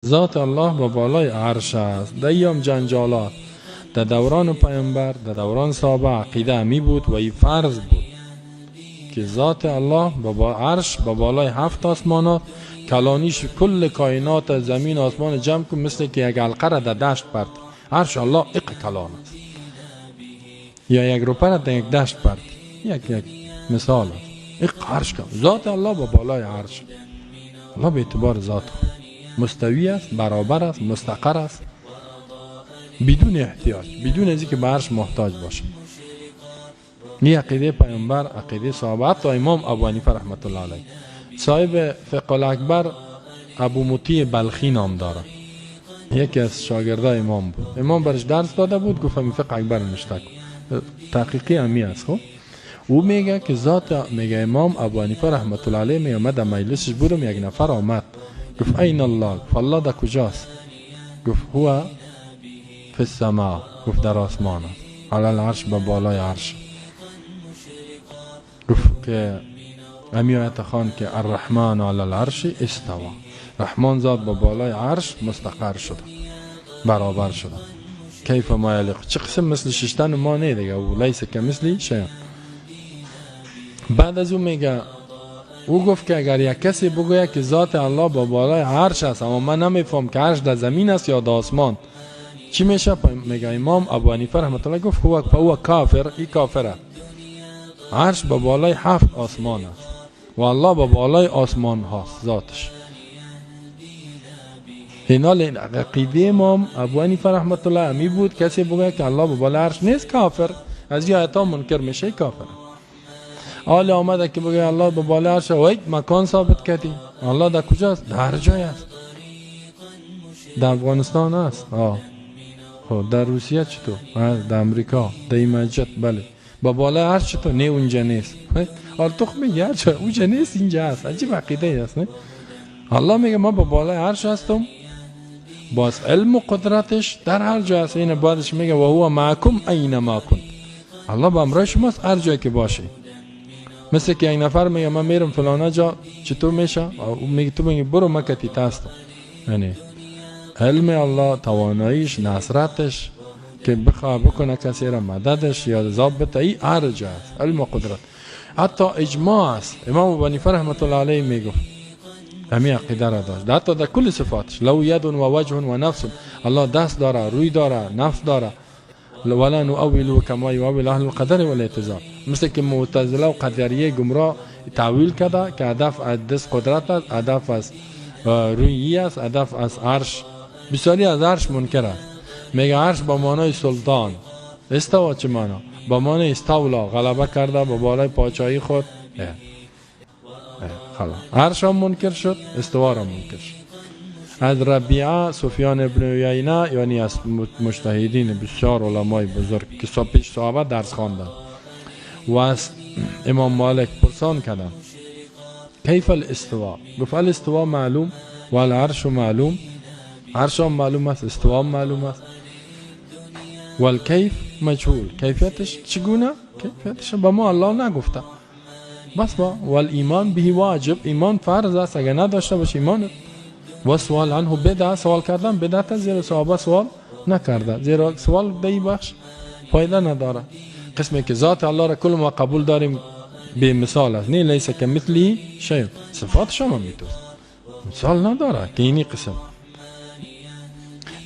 ذات الله با بالای عرش است. در ایام جنجالات در دوران پیامبر، در دوران صحابه عقیده همی بود و این فرض بود که ذات الله با عرش با بالای هفت آسمانات، کلانیش کل کائنات زمین آسمان جمع کن، مثل که یک حلقه را در دشت پرت. عرش الله اق کلان است، یا یک روپه را در یک دشت پرت، یک مثال است. اق عرش کلان، ذات الله با بالای عرش. الله به اعتبار ذات خود مستوی است، برابر است، مستقر است، بدون احتیاج، بدون از اینکه به عرش محتاج باشه. این عقیده پیامبر، عقیده صحابه، حتی امام ابو حنیفه رحمت الله علیه، صاحب فقه الاکبر ابو مطیع بلخی نام داره، یکی از شاگردای امام بود. امام برش درس داده بود، گفت همین فقه اکبر نوشته کن، تحقیقی همی است. خب او میگه که ذات، میگه امام ابو حنیفه رحمت الله علیه میگه من در مجلسش بودم، یک نفر آمد گفت این الله، گفت الله در کجاست؟ گفت هو فی السماء، گفت در آسمان است، علی العرش، به بالای عرش. گفت که امی آیت خان که الرحمن علی العرش استوا، رحمان ذات به بالای عرش مستقر شده، برابر شده. کیف ما یلیق، چه قسم مثل ششتن ما نه دیگه، او لیس کمثله شیء. بعد از او میگه، او گفت که اگر یک کسی بگوید که ذات الله با بالای عرش است، اما من نمیفهم که عرش در زمین است یا در آسمان، چی میشه؟ میگه امام ابو حنیفه رحمت الله گفت هو کافر، ای کافره. عرش با بالای هفت آسمان است و الله با بالای آسمان هاست ذاتش. اینا عقیده امام ابو حنیفه رحمت الله امی بود، کسی بگه که الله با بالای عرش نیست کافر، از این آیت ها منکر میشه، کافر. حال آمده که بگه الله به بالای عرش، وای مکان ثابت کردی، الله در کجاست؟ در هر جای است. در افغانستان است، خب در روسیه چطور؟ در امریکا، در این مسجد، بله. با بالای عرش چطور؟ نه اونجا نیست. حالا تو خب میگی هر جا اونجا نیست اینجا هست. عجیب عقیده است نه؟ الله میگه ما با بالای عرش هستم، باز علم و قدرتش در هر جا هست. این بعدش میگه و هو معکم اینما کنت، الله با همراه شماست هر جای که باشه. مثل که یک نفر میگه من میرم فلانه جا، چطور میشه؟ او میگه تو میگی برو من کتی هستم. یعنی علم الله، تواناییش، نصرتش که بخواه بکنه کسی را مددش یا عذاب بده، ای هر جا است، علم و قدرت. حتی اجماع است. امام ابو حنیفه رحمت الله علیه میگفت همین عقیده را داشت، حتی در کل صفاتش، له ید و وجه و نفس، الله دست داره، روی داره، نفس داره. ولا نؤول کما یؤول اهل القدر والاعتزال، مثل که معتزله و قدریه گمراه تاویل کرده که هدف از دست قدرت است، هدف از رویی است، هدف از عرش. بسیاری از عرش منکر است، میگه عرش با معنای سلطان، استوا چه معنا؟ با معنای استولا، غلبه کرده با بالای پاچایی خود. خلاص عرش هم منکر شد، استوا را منکر شد. از ربیعه، سفیان ابن عیینه، یعنی از مجتهدین بسیار علمای بزرگ که پیش صحابه درس خواندن، و از امام مالک پرسان کردن کیف الاستواء؟ گفت الاستواء معلوم و العرش معلوم، عرش هم معلوم است، استوا هم معلوم است، والکیف مجهول، کیفیتش چگونه؟ کیفیتش به ما الله نگفته. بس با والایمان به واجب، ایمان فرض است، اگر نداشته باش ایمان. و سوال عنه بدعه، سوال کردن بدعت است، زیرا صحابه سوال نکرده، زیرا سوال در این بخش فایده نداره. قسمی که ذات الله را کل ما قبول داریم به مثال است، نه لیس کمثله شیء، صفاتش هم میتوست مثال نداره که اینی قسم.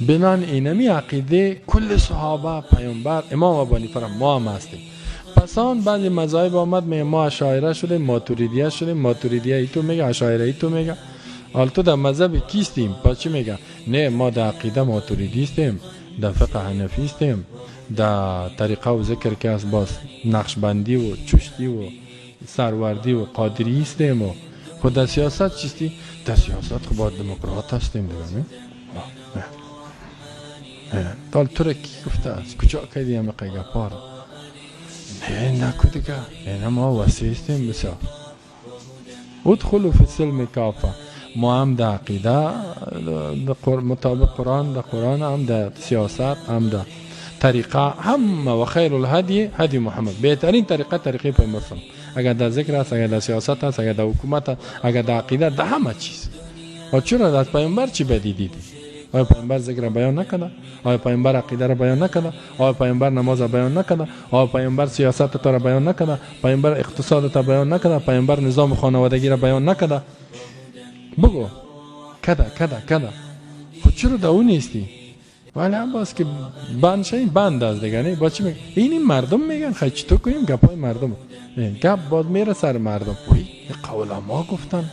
بنان اینمی عقیده کل صحابه، پیامبر، امام ابو حنیفه ما هم هستیم. پس آن بعضی مذاهب آمد میگه ما اشاعره شدیم، ماتوریدیه شدیم، ماتوریدیه ای تو میگه، اشاعره ای تو میگه. حالا تو در مذهب کیستیم؟ پس چی میگه؟ نه ما در عقیده ماتوریدی هستیم، در فقه حنفی هستیم، در طریقه و ذکر که است باز نقشبندی و چشتی و سروردی و قادری هستیم. و خود در سیاست چیستی؟ در سیاست خب با دموکرات هستیم دیگه. نه؟ نه. تو را کی گفته است؟ کجا کردی همه گپا را؟ نه نکو دیگه، نه ما وسیع هستیم بسیار. ادخلوا فی السلم کافه، ما هم در عقیده مطابق قرآن، در قرآن هم در سیاست هم در طریقه هم، و خیر الهدی هدی محمد، بهترین طریقه طریقه پیامبر صلی. اگر در ذکر است، اگر در سیاست است، اگر در حکومت است، اگر در عقیده، در همه چیز. چرا از پیامبر چی بدی دیدی؟ آیا پیامبر ذکر بیان نکنه؟ آیا پیامبر عقیده را بیان نکنه؟ آیا پیامبر نماز را بیان نکنه؟ آیا پیامبر سیاست تا را بیان نکنه؟ پیامبر اقتصاد تا بیان نکنه؟ پیامبر نظام خانوادگی را بیان نکنه؟ بگو کده کده کده. خود چرا دو نیستی؟ ولی عباس که بند شد، بند است دیگه. نه با چی میگن؟ این مردم میگن خی چطور کنیم؟ گپای مردم گپ باز میره سر مردم. وی علما گفتن،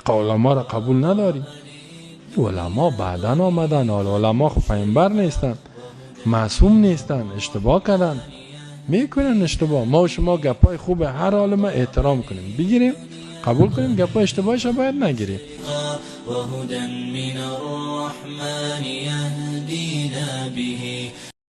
علما را قبول نداری. علما بعدا آمدن، حالا علما خب پیامبر نیستن، معصوم نیستن، اشتباه کردن، میکنن اشتباه. ما و شما گپای خوب هر عالم احترام کنیم، بگیریم، قبول کنیم، گپای اشتباهش باید نگیریم. وهدى من الرحمن يهدينا به.